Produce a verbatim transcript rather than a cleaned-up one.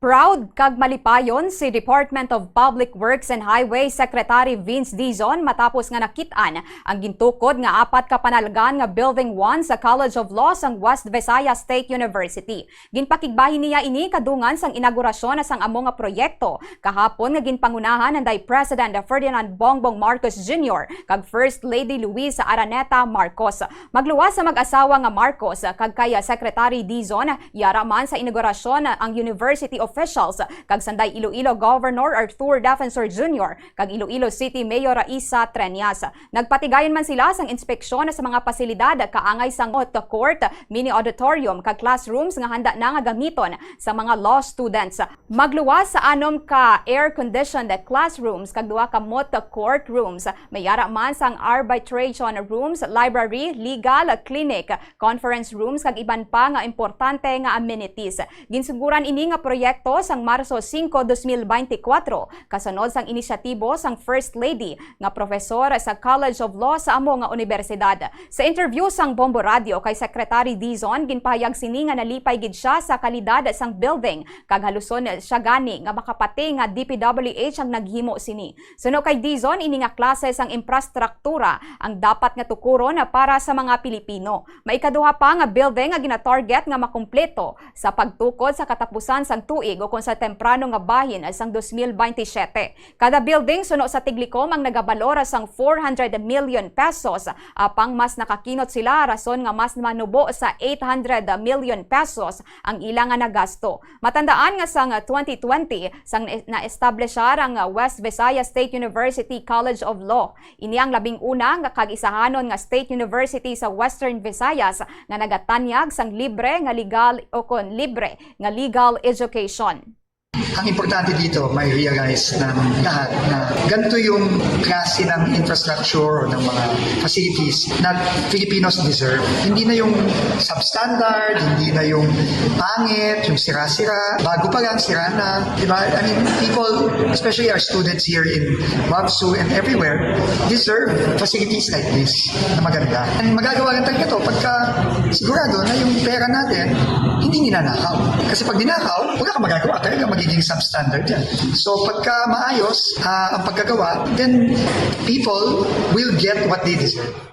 Proud kag malipayon si Department of Public Works and Highway Secretary Vince Dizon matapos nga nakit-an ang gintukod nga apat ka panalgan nga Building one sa College of Law sang West Visayas State University. Ginpakigbahin niya ini kadungan sang inaugurasyon sang amo nga proyekto kahapon nga ginpangunahan anday President Ferdinand Bongbong Marcos Junior kag First Lady Luisa Araneta Marcos. Magluwas sa mag-asawa nga Marcos kag kay Secretary Dizon, yara man sa inaugurasyon ang university officials kag sanday Iloilo Governor Arthur Defensor Junior kag Iloilo City Mayor Raisa Treñas. Nagpatigayon man sila sang inspeksyon sa mga pasilidad kaangay sang moot court, mini auditorium kag classrooms nga handa na nga gamiton sa mga law students. Magluwas sa anom ka air-conditioned classrooms kag duha ka moot court rooms. May ara man sang arbitration rooms, library, legal, clinic, conference rooms kag iban pa nga importante nga amenities. Ginsuguran ini nga proyekto sang Marso singko, dos mil beintikwatro, kasunod sang inisyatibo sang First Lady nga profesor sa College of Law sa amo nga unibersidad. Sa interview sang Bombo Radio kay Secretary Dizon, ginpahayag sini nga nalipay gid sia sa kalidad sang building kag haluson siya gani nga makapati nga D P W H ang naghimo sini. Suno kay Dizon, ini nga klase sang infrastruktura ang dapat nga tukuron para sa mga Pilipino. May ikaduha pa nga building nga ginatarget nga makumpleto sa pagtukod sa katapusan sang tuig ukon sa temprano nga bahin sang dos mil beintisiyete. Kada building suno sa Tiglikom ang nagabalor sang four hundred million pesos, apang mas nakakinot sila rason nga mas manubo sa eight hundred million pesos ang ila nga nagasto. Matandaan nga sang twenty twenty, sang na-, na-establishar ang West Visayas State University College of Law. Ini ang labing una nga kag isahanon nga state university sa Western Visayas nga nagatanyag sang libre nga legal o kon libre nga legal education. Ang importante dito, may realize ng lahat na ganito yung klase ng infrastructure o ng mga facilities na Filipinos deserve. Hindi na yung substandard, hindi na yung pangit, yung sira-sira, bago pa lang sira na, di ba? I mean, people, especially our students here in WAVSU and everywhere, deserve facilities like this na maganda. And magagawa lang talaga to pagka sigurado na yung pera natin hindi ninanakaw. Kasi pag ninakaw, wala kang magagawa, talaga magiging substandard yan. So pagka maayos, ah, ang pagkagawa, then people will get what they deserve.